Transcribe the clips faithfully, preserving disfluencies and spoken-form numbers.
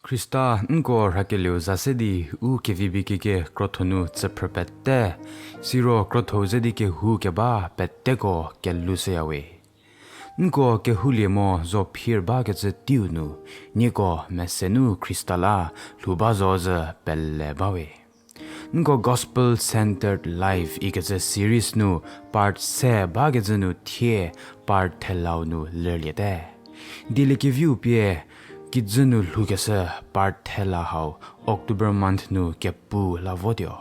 Khrista nko rhakelieu za se di u kevi bikeke krotho nu tsüphrü pete, siro krotho ze di kehou keba peteko kelushüyawe. Nko kehoulie mo zo phir bakecü teiu nu, nieko mese nu Khrista la lhou ba zo zü pele bawe. Nko Gospel Centered Life ikecü series nu part se bakecü nu thie part thelau nu lerliete. Dieliekeviu pie kijü nu lhoukeshü part thela hau October month nu kepu la votuo.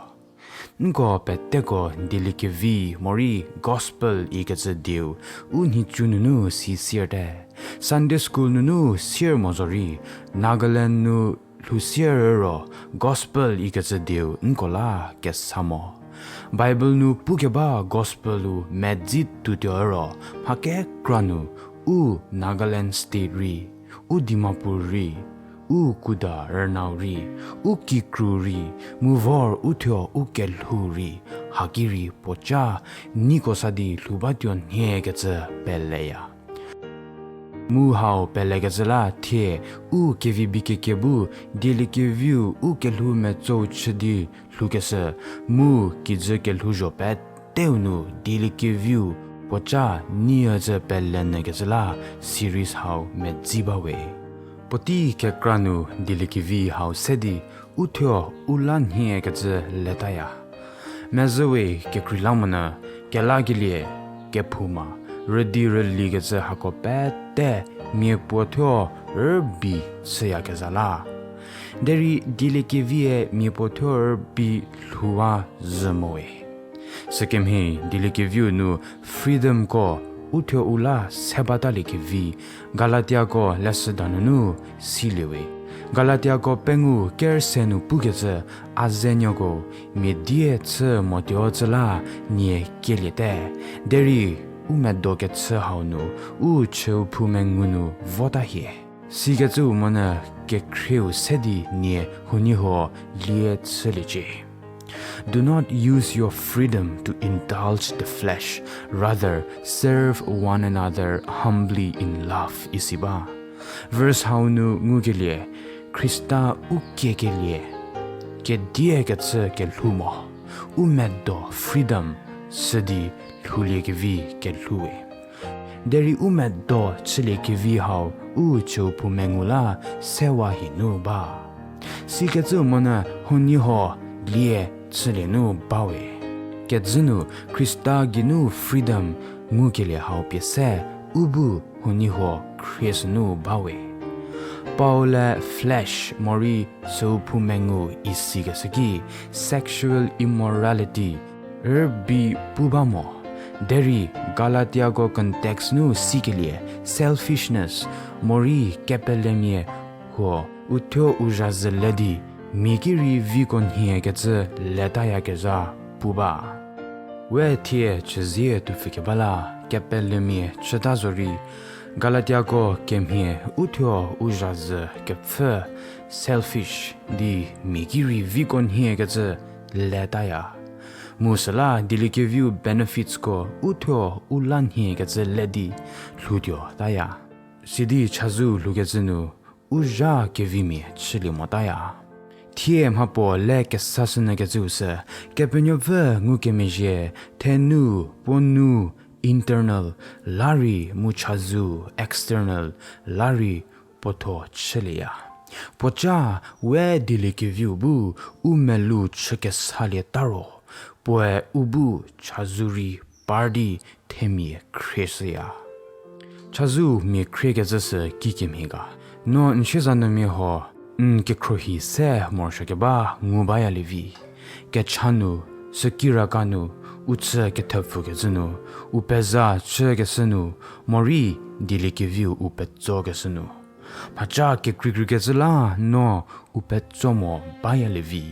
Nko peteko Dieliekevi morei Gospel ikecü dieu u nhicu nunu si sierte. Sunday school nunu sier mo zorei, Nagaland nu lhou sier ro Gospel ikecü dieu nko la kesa mo. Bible nu pukeba Gospel-u medzi tuotuo ro, mha kekra nu u Nagaland State rei, u Dimapur rei, u Kuda rünau rei, u kikru rei, mu vor uthuo u kelhou rei, haki rei puoca nieko sa di lhou batuo nhiekecü peleya. Mu hau pelekecü la thie u kevi bikeke bu Dieliekeviu u kelhou metsou chü di lhoukeshü, mu kijü kelhouzho peteu nu Dieliekeviu puoca nie zü pelenyükecü la series hau medzi bawe. Puotei kekra nu Dieliekevi hau se di uthuo u la nhiekecü letaya. Mezhüwe kekreilamonyü kelakelie, kephouma, rüdi rülikecü hako pete miapuo thuo rübi chüyakezha la. Derei Dieliekevie miapuo thuo rübi lhouwa zhü mowe. Sükemhie Dieliekeviu nu freedom ko uthuo u la se bataliekevi Galatiako leshüda nunu siliewe. Galatiako pengou kerse nu pukecü, a zenuoko mia die chü motuo cü la nie kieliete, derei u medo kechü hau nu u chüu phou mengu nu vota hie. Sikecüu monyü kekhrieu se di nie huoniehuo lie chüliecie. Do not use your freedom to indulge the flesh, rather serve one another humbly in love, isi ba. Verse hau nu ngukelie, Khrista u kiekelie, kedie kechü kelhou mo, u medo freedom sü di lhouliekevi kelhou we. Derei u medo chüliekevi hau u chüu phou mengu la sewa hie nu ba. Sikecü monyü huoniehuo lie chülie nu bawe. Kejü nu Khrista geinu freedom ngukelie hau pie se u bu huoniehuo khrieshü nu bawe. Paul-e flesh morei süu phou mengu isikeshü ki sexual immorality rübi pu ba mo. Derei Galatiako context nu sikelie selfishness morei kepelemia huo uthuo u zha zü le di mia ki rei viko nhiekecü letayakezha pu ba. We thie chüzie tuopfü keba la kepelemia chüta zorei, Galatiako kemhie uthuo u zha zü kepfhü selfish di mia ki rei viko nhiekecü letaya. Mu süla Dieliekeviu benefitsko uthuo u la nhiekecü le di lhoutuotaya. Sidi chazou lhoukecü nu u zha kevimia chülie motaya. Thie mhapuo le kesashünyükecüu sü, Kepenuopfü ngukemezhie thenu, puo nu, internal, la rei mu chazou, external, la rei puotho chülieya. Puoca we Dieliekeviu bu u melou chükesalieta ro, puoe u bu chazou rei par di themia khrieshüya. Chazou mia khriekecü sü kikemhie ga? No n siezanuomia huo n kekhruohi se morosuokeba ngu bayalie vi. Kecha nu, sükiraka nu, u chü kethepfükecü nu, u peza chükeshü nu, morei Dieliekeviu u petsokeshü nu, mhaca kekreikreikecü la no u petso mo bayalie vi.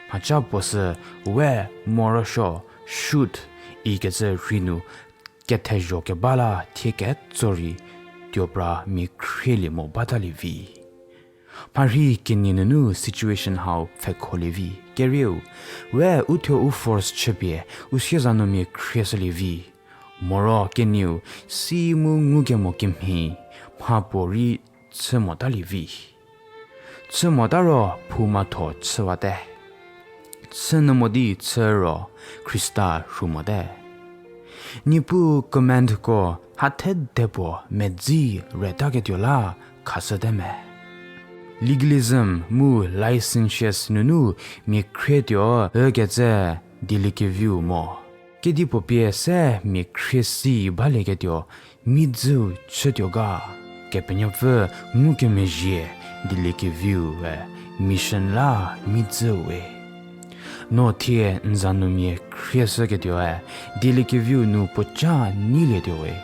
Mhaca puo sü we morosuo, should ikecü rhei nu kethezho keba la thie ketso rei tuopra mia khrielie mo batalie vi. Mharhi kenie nunu situation hau pfhekholie vi. Kerieu, we uthuo u force chüpie u siezanuomia khrieshülie vi. Moro kenieu, si mu ngukemo kemhie mhapuorei chü motalie vi. Chü mota ro phouma tho chüwate. Chü nyü mo di chü ro Khrista rhu mote. Niepuu commandko hathe de puo medzi retaketuo la khashüte me. Legalism mu licentious nunu mia khrietuo ükecü Dieliekevi-u mo. Kedipuo pie se mia khrie si balieketuo mi dzüu chütuo ga, Kepenuopfü ngukemezhie Dieliekevi-ue mission la mi dzüu we. No thie n za nu mia khrieshüketuoe Dieliekevi-u nu puoca neilietuo we.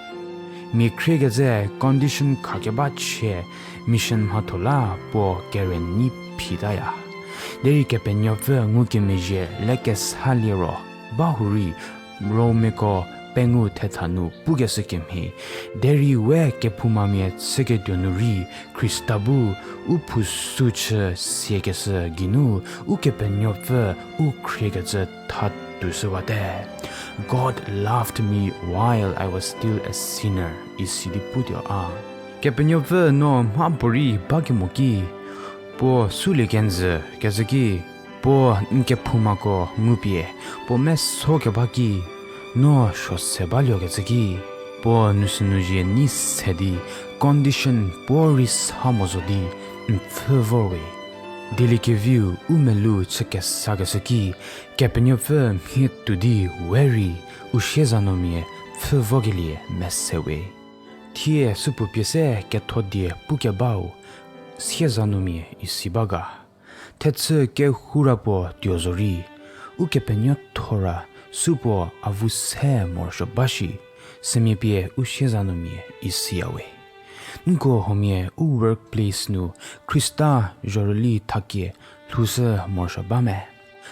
Mia khriekecü condition khakeba chie mission mhatho la puo kerünyü phitaya. Derei Kepenuopfü ngukemezhie lekesa liro, bahurei Rommiako pengou thetha nu pukeshü kemhie, derei we kephoumamia chüketuo nu rei Khrista bu u phousu chü siakeshü geinu Ukepenuopfü u khriekecü tha tuoshüwate. God loved me while I was still a sinner, isi di putuo a. Kepenuopfü no mhapuorei bakemo ki, puo sulie kenjü kecü ki, puo n kephoumako ngupie, puo meso keba ki, no suose baluokecü ki, puo nu sünu zhie nei se di, condition puorei sa mo zo di, n pfhü vor we. Dieliekevi-u u melou chü kesakeshü ki, Kepenuopfü mhie tuo di we rei, u siezanuomia pfhü vokelie mese we. Thie supuo pie se ketho die pukebau, siezanuomia isi ba ga. Thechü kehoura puo tuo zorei, Ukepenuothora supuo avu se morosuo ba shi, sümia pie u siezanuomia isiya we. Nko huomia u workplace nu Khrista zhorüli thakie lhoushü morosuo ba me?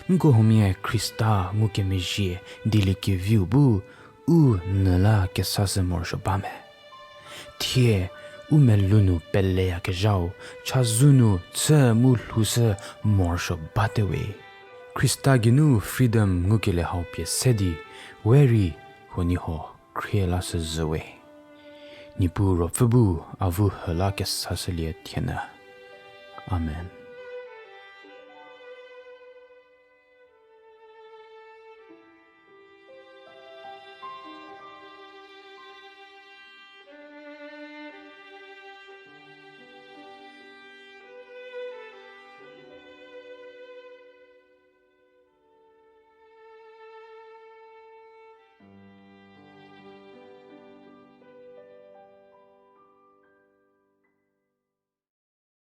Nko huomia Khrista ngukemezhie Dieliekevi-u bu u nyü la kesashü morosuo ba me? Thie u melou nu peleyakezhau, chazou nu chü mu lhoushü morosuo bate we. Khrista geinu freedom ngukelie hau pie se di, we rei huoniehuo khrie lashü zhü we. Niepuu Ruopfü bu avu hü la kesashülie thienyü. Amen.